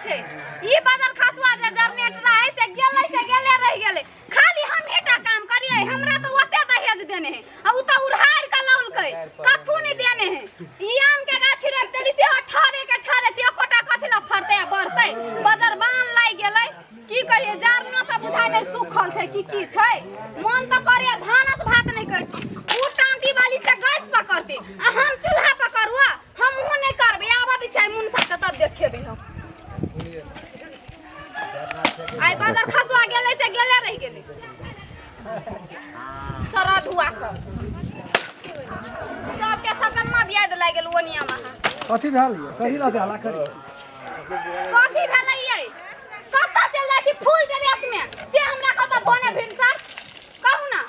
छै। ई बदल खसुआ जे जरनेट रहै से गेलै से गेले रहि गेलै। खाली हमही टा काम करियै, हमरा तऽ ओते दहेज देने है आ उ तऽ उड़हारि कऽ लौलकै, कथू नहि देने है। ई आम के गाछी रोपि देली सेहो ठाढ़े के ठाढ़े छै, एकोटा कथी लए फड़तै आ बढ़तै? बदरबान लागि गेलै। की कहियै, जारनो सब बुझाइ नहि सुखल छै की की छै। मन तऽ करे भानस भात नहि करती, उ टाँटी वाली से गैस पकड़ती आ हम चूल्हा पकड़ू। हमहूँ नहि करबै, आबऽ दै छै मुनसा के तब देखेबै हम। आइ बदर खसुआ गेलै से गेले रहि गेलै। सरा धुआ सब सबके सटनमा बियाद लागि गेल ओनिया में। कथी भेल ये? कही लऽ हल्ला करी। कथी भेलै ये? कतऽ चलि जाइ छी फुल ड्रेस में से हमरा कतऽ बने भिनसर कहू ना।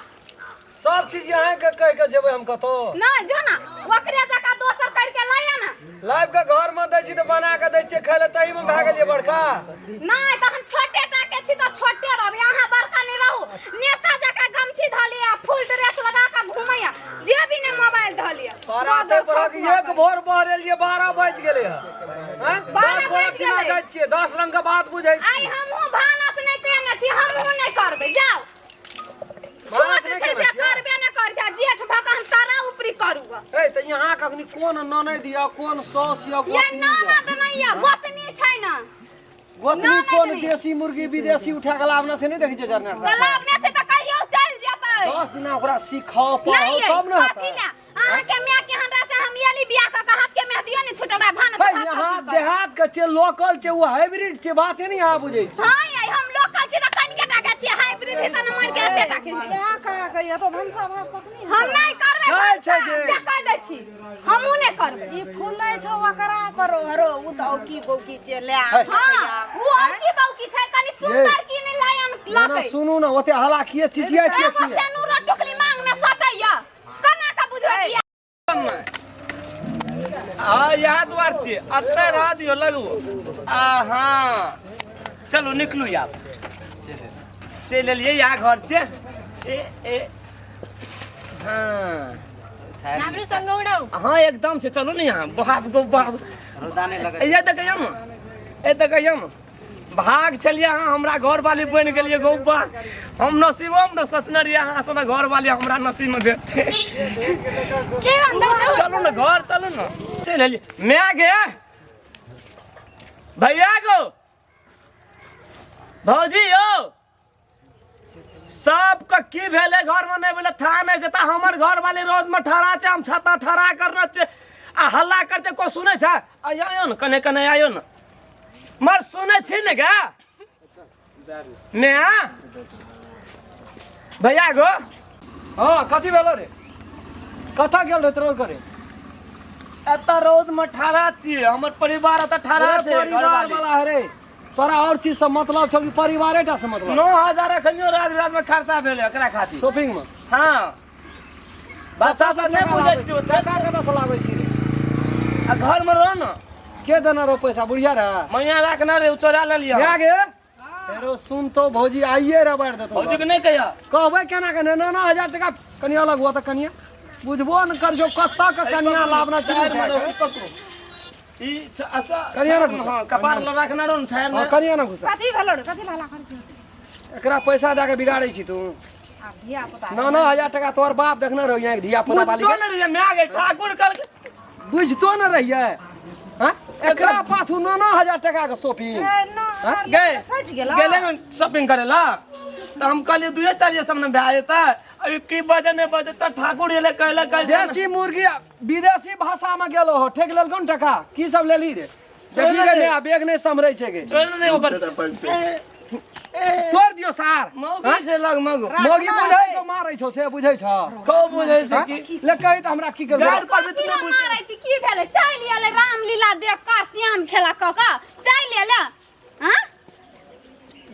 सब चीज अहाँ के कह के जेबै हम कतौ? नहीं, जो ना ओकरे जकाँ दोसर करके लाया ना। लाइव के घर में दै छी तऽ बना के दै छियै खाय लए, तही में भए गेलियै बड़का। नहीं तऽ हम छोटे टा के छी तऽ छोटे रहबै, अहाँ बड़का नहीं रहू। नेता जकाँ गमछी धऽ लिअ, फुल ड्रेस लगा के घुमैया, जेबी ने मोबाइल धऽ लिअ। पराते पर एक भोर बहरेलियै, 12 बाजि गेलै हँ। हैं? 12 10 गोरा बाजि चिन्हा गेलै। जाइ छियै, 10 रंग के बात बुझै आइ छी। हमहूँ भानस नहि केने छी, हमहूँ नहि करबै, जाउ। भानस छोट नहि छै केने से छियै? करबे नहि करै छै, आ जेठ भऽ कऽ हम तारा ऊपरी करू गऽ। ए तऽ यहाँ कखनी कोन ननैद यऽ, कोन साउस यऽ, ये गोतनी यऽ? ननद नहि यऽ, गोतनी छै ने। गोतनी ननैद कोन नहि। देसी मुर्गी विदेशी उठा के लाबना छै, नहि देखै छियै जरना? तऽ लाभ नहि छै तऽ कहियो चलि जेतै। 10 दिना ओकरा सिखाओ पढ़ाओ नहि तब ने कथी हेतै। लए? अहाँके माय के हमरा से हम एली बियाह कऽ के हाथ के मेहदियो नहि छूटल रहे भानस हे, भात यहाँ सब्जी कऽ। देहात के छै, लोकल छै, ओ हाइब्रिड छै, बाते नहि अहाँ बुझै छी। हाँ यै, हम लोकल छी तऽ कनिके टा के छियै, हाइब्रिड हेतै ने मरि के एते टा के। यहाँ कहाँ के ये तो भनसा भात कखनी? हम नहि करबै जाइ छै भनसा, गे। से कहि दै छी, हमहूँ नहि करबै। ई फूलै छौ ओकरा पर रो उ तऽ औकी बौकी जे ले हे। हाँ, उ औकी बौकी छै, कनि सुन्दर की नहि लायन ना, ना, लकै। सुनू ने, ओते हला किए चिचियाइ छियै? एगो किए सेनुरो टुकली मांग में सटैया, केना के बुझबै किया? हाँ, यहाँ द्वार छियै, एतऽ रह दियौ लगू। आ हाँ, चलू निकलू आब। चलि एलियै, यहाँ घर छै। ए ए हाँ हाँ एकदम छै। चलू ने यहाँ। बाप गो बाप, ये देखियौ ने, ए देखियौ ने, भाग छलियै अहाँ हमरा घरवाली बनि गेलियै। गौबा, हम नसीबोमे ने सोचने रहियै अहाँ सन घरवाली हमरा नसीबमे भेटतै। चलू ने घर, चलू ने। चलि एलियै। माय गे, भैया गो, भौजी यौ, सबके की भेलै घरमे नहि भेलै था नहि छै। तऽ हमर घरवाली रौदमे ठड़ा छै, हम छत्ता ठड़ा करने छियै आ हल्ला करते, कोइ सुनै छै? आइयो ने, कने कने आइयो ने। मर सुनै छी ने गे माय, भैया गो। हाँ, कथी भेलो रे? कतऽ गेल रहे रौद करे? एतऽ रौदमे ठड़ा छियै, हमर परिवार एतऽ ठड़ा ओए छै। परिवार घरवाली। वाला है रे, तोरा और चीज से मतलब छौ कि परिवारे टा से मतलब? 9000 एखनियो रात रात में खर्चा भेलै एकरा खातिर शॉपिंग में। हाँ, भाषा सब नहि बुझै छियै ओते। टका कतऽ से लाबै छी रे? आ घर में रह न। के देने रहो पैसा? बुढ़िया रे मैया राखने रे, उ चोरा लेलियै। भए गे फेरो सुन तो भौजी आइए रे बाढ़ि देतौ। भौजी के नहि कहिया। कहबै केना के? 9 9 हजार टका कनि अलग हुआ तऽ कनिया बुझबो न कर छौ कतऽ के कनिया लाबना छै। साइड में रहू, पकड़ू ई कनिया ने घुसा। हाँ, कपार लग रखने रहो ने साइड हाँ में। कनिया न घुसा। कथी भेलो रे? कथी हल्ला करै छी? एकरा पैसा दए के बिगाड़ै छी तू। आब धिया पुता 9 9 हजार टका तोहर बाप देखने रहो यहाँ धिया पुता वाली बुझतो के? ने रहियै माय गे, ठाकुर कल बुझतो न रहियै? हाँ, एकरा पाछू 9 9 हजार टका के शॉपिंग। ए, 9000 गे सठि गेलो। गेलै ने शॉपिंग करे ला तऽ हम कहलियै दुए चारिये सब ने भए जेतै। अभी की बजे नहि बजे तऽ ठाकुर एलै, कहले कहै छै ने- देसी मुर्गी विदेशी भाषा में गेलो हो, ठेक लेलको ने टका। की सब लेली रे? देखी गे मैं बैग नहीं सम्हरै छै गे। छोड़ि ने दे ओकर। तोड़ दियो सार। मौगी छै लग मगो। मौगी बुझै छौ, मारै छौ से बुझै छौ? को बुझै छै की? ले कही तऽ हमरा की केलकै। गारि पर भी कथी तऽ लए नहि बुझै। मारै छी? की भेलै? चलि एलै रामलीला देख कऽ, श्याम खेला कऽ कऽ चलि एलै। हाँ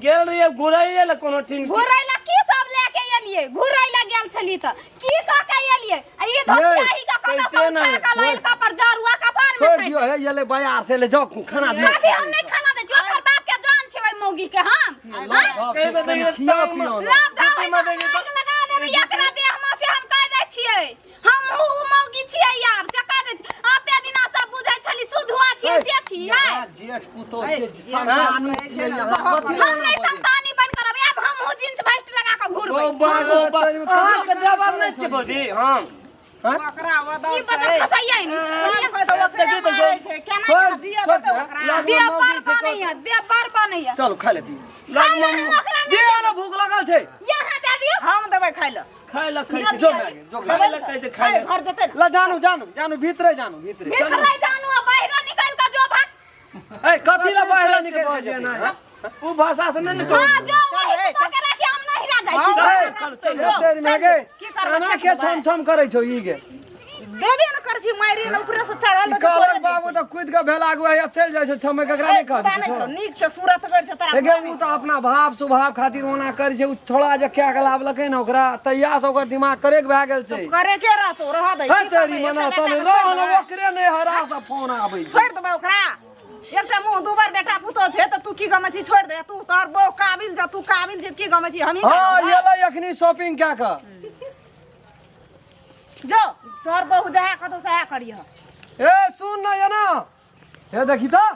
गेल रहियै घुरैये लए कोनो ठीन। घुरै लए की सब लए के एलियै? घुरै लए गेल छली तऽ की कऽ के एलियै? आ ई धोसियाही के कतऽ कैसे से नहि? उठा कऽ लाइल कऽ पर जरुआ कपार में छोड़ सटि। दियो हे, ये ले बाजार से ले जाओ, खाना दियो। कथी हम नहि खाना दै छी? ओकर बाप के जान छै ओहि मौगी के हम। हाँ? कहि तऽ दैयै खिया टांग मे- पियो ने। लाभ धाव है मे तऽ देंगे हम आगि लगा देबै एकरा देह में, से हम कहि दै छियै। हमहूँ उ मौगी छियै आब, से कहि दै छी। एते दिना सब बुझै छली सुधुआ। छियै से छियै। जेठ पुतोह छै, संतानी छियै यहाँ, कथी हम नहि संतानी बन कर आब हमहूँ जींस भैस्ट लगा कऽ घुरबै। गौ बा गौ बा, अहाँके देवर नहि छियै भौजी हम। ओकरा वदा ई बदर खसैयै ने। सब तऽ ओकरे मारै छै, केना केना दिया देतै ओकरा। देह पर बनैया, देह पर बनैया। चलू खाय ले दियौ। खाय ले ओकरा नहि। दियौ ने, भूख लगल छै। यहाँ दे दियौ। हम देबै खाइ लए। खाय लए खाय छै। जो माय गे, जो खाय लए कहै छै, खाय लए। घर जेतै ने। ल जानू जानू जानू, भीतरे जानू भीतरे। भीतरे जानू आ बाहर निकल के जो भाग। ए कथी ला बाहर निकल के जेतै? हाँ? उ भाषा से नहि ने कहू। हां जो वही तो के राखी, हम नहीं रह जाइ छी। चल चल, चल, तेरी माय गे। की करबै? एना के छम छम करै छौ ई गे? देबे ने करै छी, मारि ने ऊपरे से चढ़ल रहै छै, कहलक तोरे बाबू तऽ कूद के भेल आगू हैया चलि जाइ छौ छमे, ककरा नहि पता कहबी? नहि छौ, नीक छै, सूरत कर छै तोरा। गे उ तऽ अपना भाव स्वभाव खातिर ओना करै छै। उ छोड़ा जे कए के लाबलकै ने ओकरा, तहिया से ओकर दिमाग करेक भए गेल छै। करे के रहतो, रह दे। है तेरी मना तने रह ने, ओकरे नहि हरा से फोन आबै छै। छोड़ि देबै ओकरा। एकटा मुँह दुबर बेटा पुतोह छै तऽ तू की गमै छी? छोड़ि दे तू, तोहर बहु काबिल छ, तू काबिल छै, की गमै छी? हमही हँ, एलै अखनी शॉपिंग कए कऽ। जो तोहर बहु जहाँ कतौ सएह करिह। ए सुन ना, एना हे देखी तऽ।